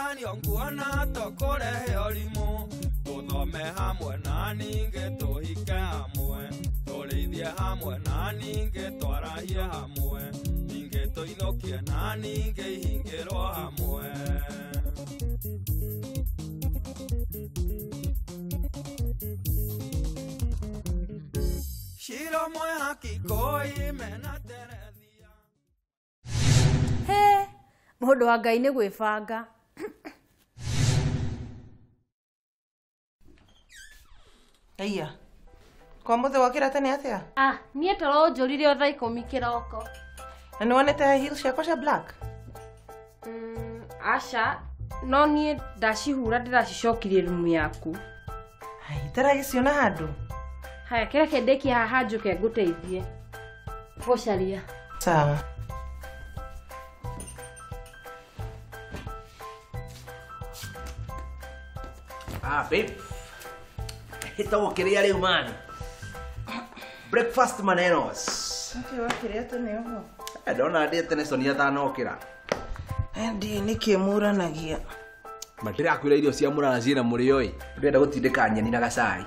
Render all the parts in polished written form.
Tũcemanio nguona tũkũrehe ũrimũ. Tũthome hamwe na ningĩ tũhike hamwe. Tũrĩithie hamwe na ningĩ twarahie hamwe. Ningĩ tũinũkie na ningĩ ihingĩrwo hamwe. Shiro mwe hakikoi mena terethia. He, mũndũ wa Ngai nĩ gwĩbanga. Aya. Kwa mũthĩ wokĩra tene atĩa? Ah, niĩ toro ũnjũrire o thaa 10 kĩroko. Na nĩ wonete high heels ciakwa cia black? Aca, no niĩ ndacihura ndĩracicokirie rumu yaku. Ai, ndaragĩciona handũ. Haya, kĩreke ndĩkie haha njũke ngũteithie. Gũcaria. Sawa. Ah, babe. Hita ũkĩrĩa rĩu man. Breakfast manenos. Nĩkĩ wakĩrĩa tene ũguo? Ndona ndĩte tene Sonia atanokĩra. Ndiĩ nĩkĩ mũranagia. Ma ndĩrakwĩra irio cia mũrana ciĩna mũrĩo ĩ. Ndĩrenda gũtindĩka nyeni na gacai.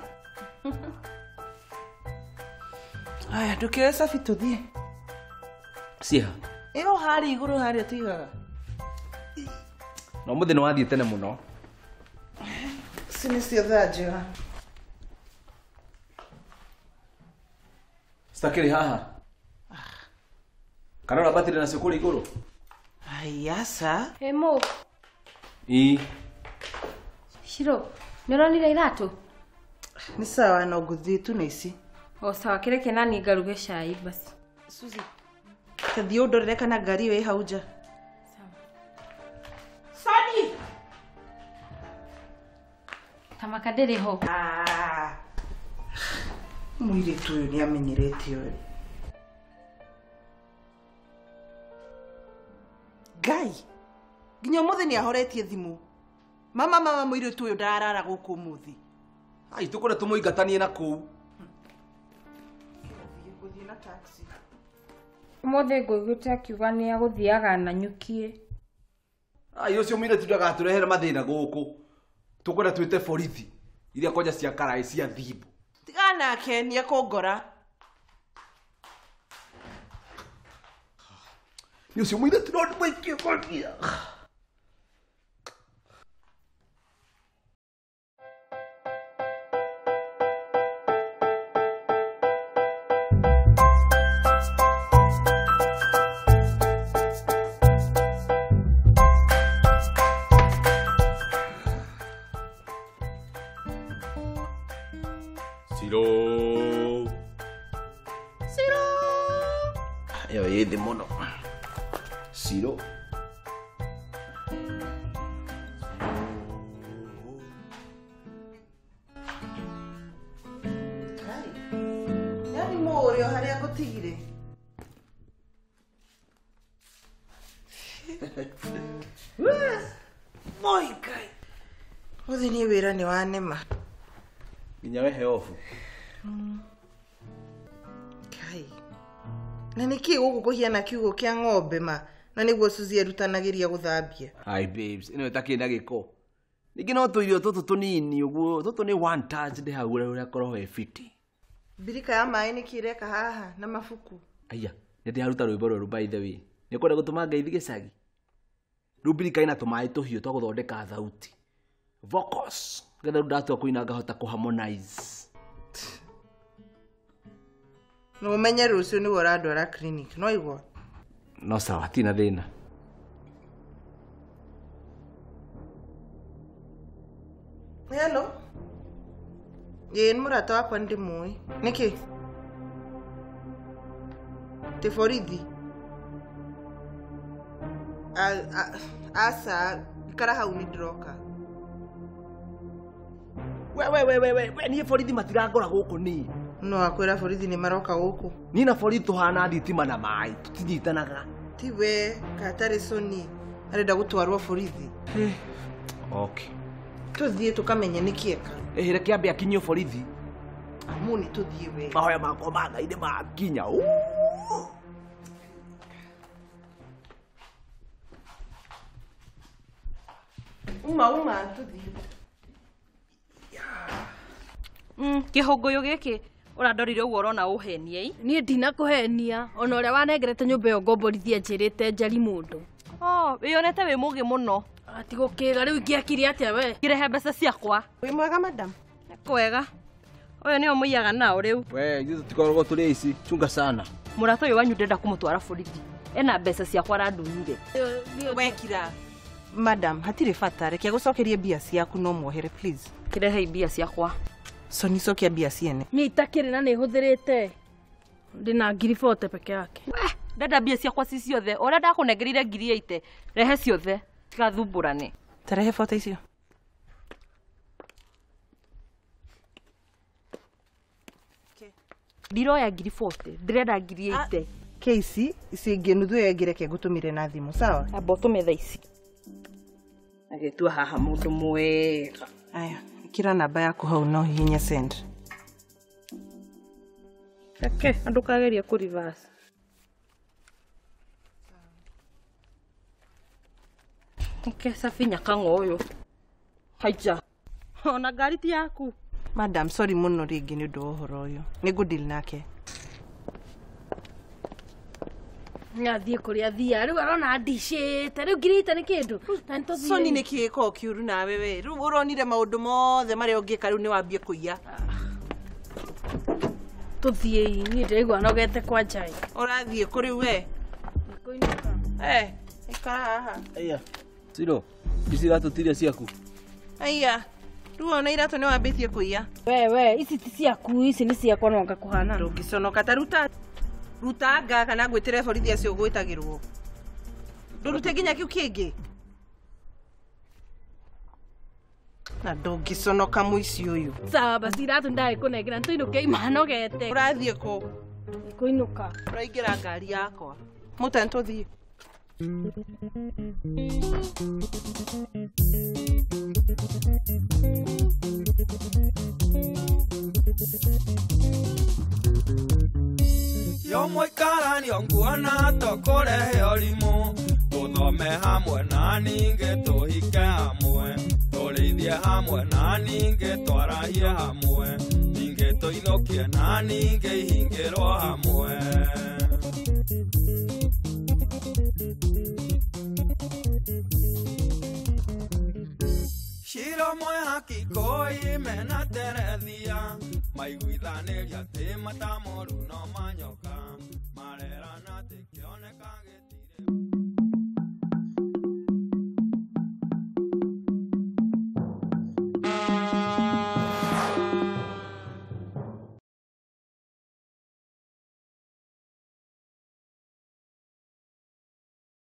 Aya, ndũkĩoe cabi tũthiĩ. Ciha? Ĩyo harĩa igũrũ harĩa tũigaga. Na ũmũthĩ nĩwathiĩ tene mũno. Ici nĩcio thaa njega. Citakĩrĩ haha? Kana ũrambatire nacio kũrĩa igũrũ? Ai, aca. Ĩ mũ. Ĩ. Shiro, nĩũronire iratũ? Nĩ sawa no ngũthiĩ tu na ici. O sawa, kĩreke nani ngaruge cai basi. Suzy, ta thiĩ ũndorere kana ngari ĩyo ĩ hau nja. Sawa. Soni! Tamaka ndĩrĩ ho. Ah. Mũirĩtu ũyũ nĩamenyerete ũyũ. Ngai, nginya ũmũthĩ nĩahoretie thimũ. Mama mama mũirĩtu ũyũ ndararara gũkũ ũmũthĩ. Ai, tũkwenda tũmũingatanie na kũu. Ngũthiĩ na taxi. Ũmũthĩ ngũiguĩte akiuga nĩagũthiaga Nanyukie. Ai, ũcio mũirĩtu ndagatũrehere mathĩna gũkũ. Tũkwenda twĩte borithi iria kwanja cia karaĩ cia thimbo. Tigana nake nĩekũngora. Nĩ ũcio mũirĩtu no ndĩmũikie kũria. Siro. Siro. Ĩyo ĩ thĩ mũno. Siro. Kai. Yani mũrĩo harĩa ngũtigire. Moi Ngai. Ũthĩ niĩ wĩra nĩ wanema. Nginya wehe ofu. Kai. Na nĩkĩ gũkũ kũhiana kiugũ kĩa ng'ombe ma na nĩguo Suzy erutanagĩria gũthambia. Hi babes, ĩno ĩtakĩrĩ na gĩko. Ningĩ no tũirio tũtũ tũnini ũguo, tũtũ nĩ one touch ndĩ hau ũrĩa korwo he fiti. Mbirika ya maĩ nĩkĩ ĩreka haha na mabuku? Aya, nĩndĩraruta rwĩmbo rwerũ by the way. Nĩũkwenda gũtũma ngeithi gĩcagi? Rĩu mbirika ĩna tũmaĩ tũhiũ twa gũthondeka thauti. Vocals. Nĩgetha rĩu ndatua kũina ngahota kũ-harmonize. Na ũmenye rũciũ nĩguo ũrandwara clinic, no igua? No sawa, hatirĩ na thĩna. Hello. Ĩĩ nĩ mũrata wakwa nĩndĩmũĩ. Nĩkĩ? Tĩ borithi? Aca, ikara hau nĩndĩroka. We we we we we, niĩ borithi matirangora gũkũ niĩ. No akwĩra borithi nĩ maroka gũkũ. Niĩ na borithi tũhana thitima na maĩ, tũtinyitanaga. Ti we, katarĩ Soni arenda gũtwarwo borithi. Okay. Tũthiĩ tũkamenye nĩkĩ eka. Ĩhĩ, reke ambe akinyio borithi. Amu nĩ tũthiĩ we. Mahoya makwa ma Ngai nĩ makinya. Uma tũthiĩ. Kĩhũngũyũ gĩkĩ ũrandorire ũguo ũrona ũhenie ii? Niĩ ndinakũhenia ona ũrĩa wanengerete nyũmba ĩyo ngomborithia njĩrĩte njari mũndũ. Oh, wĩyonete wĩ mũgĩ mũno. Atigũkĩga rĩu ingĩakire atĩa we? Ngĩrehe mbeca ciakwa. Wĩ mwega madam? Nĩ kwega. Ũyũ nĩo mũiyaga nao rĩu. We, ithuĩ tũtikoragwo tũrĩ aici, chunga sana. Mũrata ũyũ wanyu ndĩrenda kũmũtwara borithi. Ena mbeca ciakwa arandunyire. Wekira. Madam, hatirĩ bata, reke gũcokerie mbia ciaku no muohere please. Kĩrehe mbia ciakwa. Soni cokia mbia ciene. Niĩ itakĩrĩ na nĩhũthĩrĩte. Ndĩna ngiri 40 peke yake. Ndenda mbia ciakwa ci ciothe. Ũrĩa ndakũnengerire ngiri 80, rehe ciothe. Tigathumbũrane. Tarehe 40 icio. Ndiroya ngiri 40, ndĩrenda ngiri 80. Keici ici ingĩ nuthu ĩyo ĩngĩ reke ngũtũmĩre na thimũ, sawa? Amba ũtũme thaa ici. Agĩtua haha mũndũ mwega. Aya, ĩkĩra namba yaku hau na ũhihinye send. Reke, ndũkagerie kũ reverse. Reke cabi nyakang'o ũyũ. Haija. Ona ngari ti yaku. Madam, sorry mũno rĩngĩ nĩ ũndũ wa ũhoro ũyũ. Nĩ ngũ-deal nake. Athiĩ kũrĩa athiaga rĩu arona ndicĩte rĩu ngiri 80 nĩ kĩndũ. Na nĩ tũthiĩ. Soni nĩ kĩĩ gĩkoragwo kĩũru nawe we? Rĩu ũronire maũndũ mothe marĩa ũngĩka rĩu nĩ wambie kũiya. Tũthiĩ, niĩ ndĩraigua nogete kwanja ĩ. Ũrathiĩ kũ rĩu we? Kũinũka. Ikara haha. Aya. Ciro, ici iratũ tiria ciaku. Aya. Rĩu ona iratũ nĩ wambĩtie kũiya. We, ici ti ciaku, ici nĩ ciakwa no ngakũhana. Ndũngĩconoka ta ruta rutanga kana ngwĩtĩre borithi acio gwĩtagĩrwo. Ndũrute nginya kĩu kĩngĩ. Na ndũngĩconoka mũici ũyũ. Sawa basi iratũ ndagĩkũnengera nĩtũinũke imanogete. Ũrathiĩ kũ? Kũinũka. Ũraingĩra ngari yakwa. Mũta nĩtũthiĩ. Yo mũikaranio nguona tũkũrehe ũrimũ, tũthome hamwe na ningĩ tũhike hamwe, tũrĩithie hamwe na ningĩ twarahie hamwe, ningĩ tũinũkie na ningĩ ihingĩrwo hamwe. Ciro mwehaki koi mena terethia, maiguithanĩria atĩ mata moru no manyoka, marerana atĩ kĩoneka gĩtirĩ.